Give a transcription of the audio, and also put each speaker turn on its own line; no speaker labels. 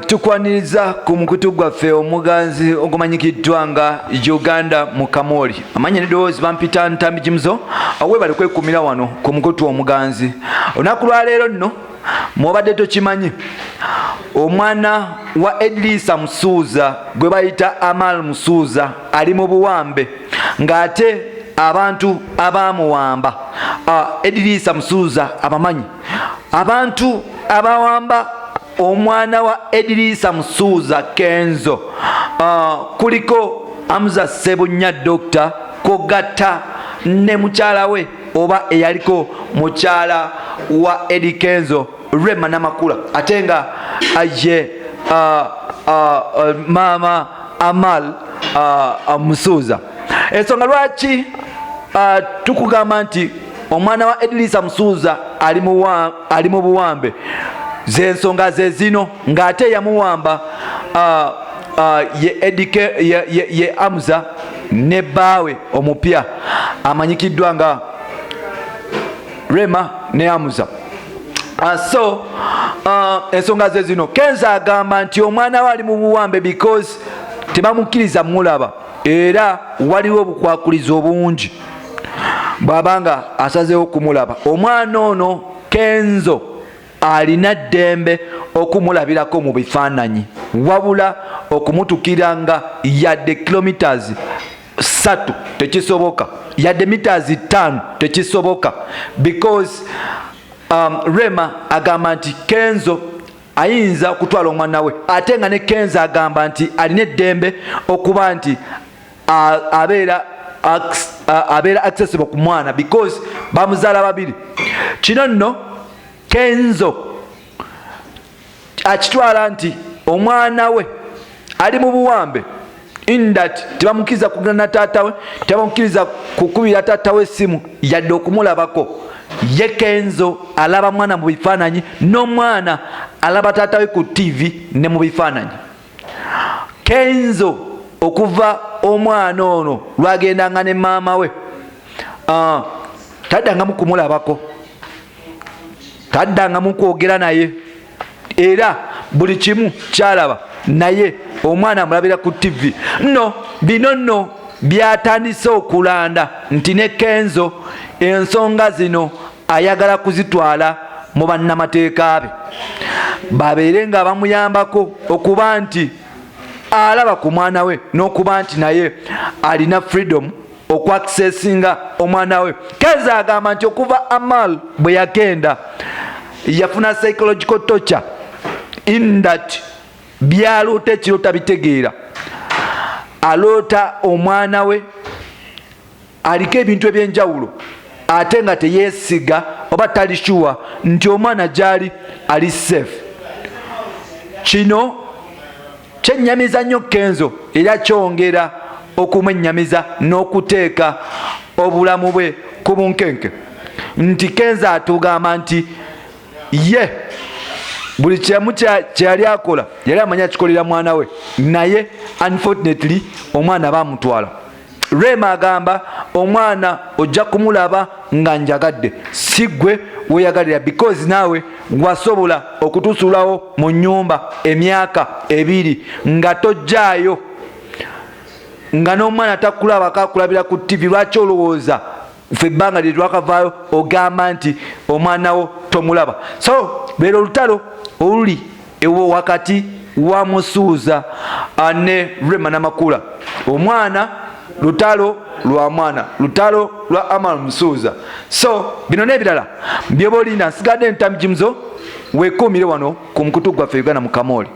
Tukwaniriza ku mukutu gwaffe omuganzi ogumanyikiddwa nga Uganda mu Kamooli. Amanya n'eddoboozi bampita Ntambi Jimuzo. Webale kwekumira wano ku mukutu omuganzi. Olunaku lwaleero nno mwobadde tokimanyi, omwana wa Edrisa Musuuza gwe bayita Amal Musuuza ali mu buwambe, ng'ate abantu abaamuwamba, Edrisa Musuuza abamanyi. Abantu abawamba omwana wa Edrisa Musuuza Kenzo, kuliko Hamza Ssebunya Doctor, kwogatta ne mukyala we oba eyaliko mukyala wa Eddy Kenzo, Rema Namakula, ate nga ye maama Amal Musuuza. Ensonga lwaki tukugamba nti omwana wa Edrisa Musuuza ali mu buwambe, zensonga ze zino, ng'ate yamuwamba ye Edike, ye Hamza ne bbaawe omupya amanyikiddwa nga Rema ne Hamza. So ensonga ze zino. Kenzo agamba nti omwana we ali mu buwambe because tebamukkiriza mulaba, era waliwo obukwakulizo obungi bw'abanga asazeewo okumulaba. Omwana ono Kenzo alina ddembe okumulabirako mu bifaananyi, wabula okumutukira nga yadde kilometers 3 tekisoboka, yadde meters 5 tekisoboka, because Rema agamba nti Kenzo ayinza okutwala omwana we, ate nga ne Kenzo agamba nti alina eddembe okuba nti abeera accessible ku mwana because bamuzaala babiri. Kino nno Kenzo akitwala nti omwana we ali mu buwambe, in that tebamukkiriza kugenda na taata we, tebamukkiriza kukubira taata we essimu yadde okumulabako. Ye Kenzo alaba mwana mu bifaananyi, n'omwana alaba taata we ku TV ne mu bifaananyi. Kenzo okuva omwana ono lwagendanga ne maama we, taddangamu kumulabako, taddangamu kwogera naye, era buli kimu kyalaba naye omwana amulabira ku TV. Nno bino nno byatandise okulanda nti ne Kenzo ensonga zino ayagala kuzitwala mu bannamateeka be, babeere nga bamuyambako okuba nti alaba ku mwana we n'okuba nti naye alina freedom okwaccessinga omwana we. Kenzo agamba nti okuva Amal bwe yagenda, yafuna psychological torture, in that byaloota ekiro tabitegeera. Aloota omwana we aliko ebintu ebyenjawulo, ate nga teyeesiga oba tali sure nti omwana gyali ali safe. Kino kyennyamiza nnyo Kenzo, era kyongera okumwennyamiza n'okuteeka obulamu bwe ku bunkenke, nti Kenzo atugamba nti ye buli kimu kyeyali akola yali amanyi akikolera mwana we, naye unfortunately omwana bamutwala. Rema agamba omwana ojja kumulaba nga njagadde, si gwe weyagalira, because naawe wasobola okutusulawo mu nyumba emyaka 2 nga tojjaayo, nga n'omwana takulabako, akulabira ku TV. Lwaki olowooza ffe ebbanga lye twakavaayo ogamba nti omwana wo tomulaba? So lwero olutalo oluli ewo wakati wa Musuuza ne Rema Namakula. Omwana, lutalo lwa mwana, lutalo lwa Amal Musuuza. So bino n'ebirala byoba olinda, nsigadde Ntambi Jimuzo. Weekuumire wano ku mukutu gwaffe Uganda mu Kamooli.